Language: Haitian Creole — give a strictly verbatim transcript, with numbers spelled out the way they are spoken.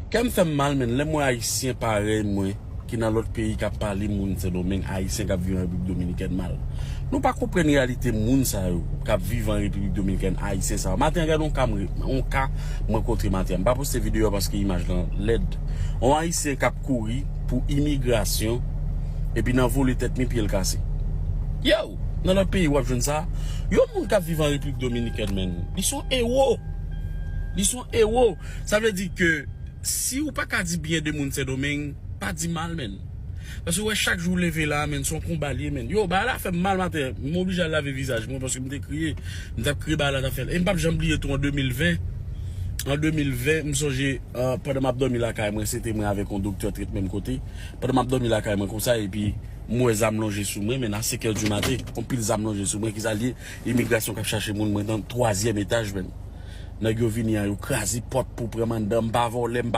Kè m fè m mal, menn, lè m wè Ayisyen parèy mwen ki nan lòt peyi k ap pale moun Sendomeng, Ayisyen k ap viv an Repiblik Dominikèn mal. Nou pa konprann reyalite moun sa yo k ap viv an Repiblik Dominikèn, Ayisyen sa yo. Maten an, gade yon ka m re-, yon ka m rankontre maten an. M pa poste videyo a paske imaj lan lèd. Yon Ayisyen k ap kouri pou imigrasyon, epi nan vole tèt ni pye l kase. Yo, nan lòt peyi w ap jwenn sa. Yon moun k ap viv an Repiblik Dominikèn, menn, li se yon ewo. Li se yon ewo. Sa vle di ke si ou pa ka di byen de moun Sendomeng, pa di mal, menn. Paske w wè chak jou w leve la, menn, se yon konba l ye, menn. Yo, bagay la fè m mal maten. M oblije al lave vizaj mwen paske m te kriye. M t ap kriye, bagay la t ap fè l. E m p ap janm bliye tou an de mil ven. An de mil ven, m sonje, ah, pandan m ap dòmi lakay mwen, se te mwen avèk yon doktè t ret menm kote. Pandan m ap dòmi lakay mwen konsa, epi m wè zam lonje sou mwen, menn, a senk è di maten, yon pil zam lonje sou mwen, kisa l ye? Imigrasyon k ap chache moun, mwen nan twazyèm etaj, menn. Nèg yo vini an, yo kraze pòt pou pran m anndan, m pa vòlè, m pa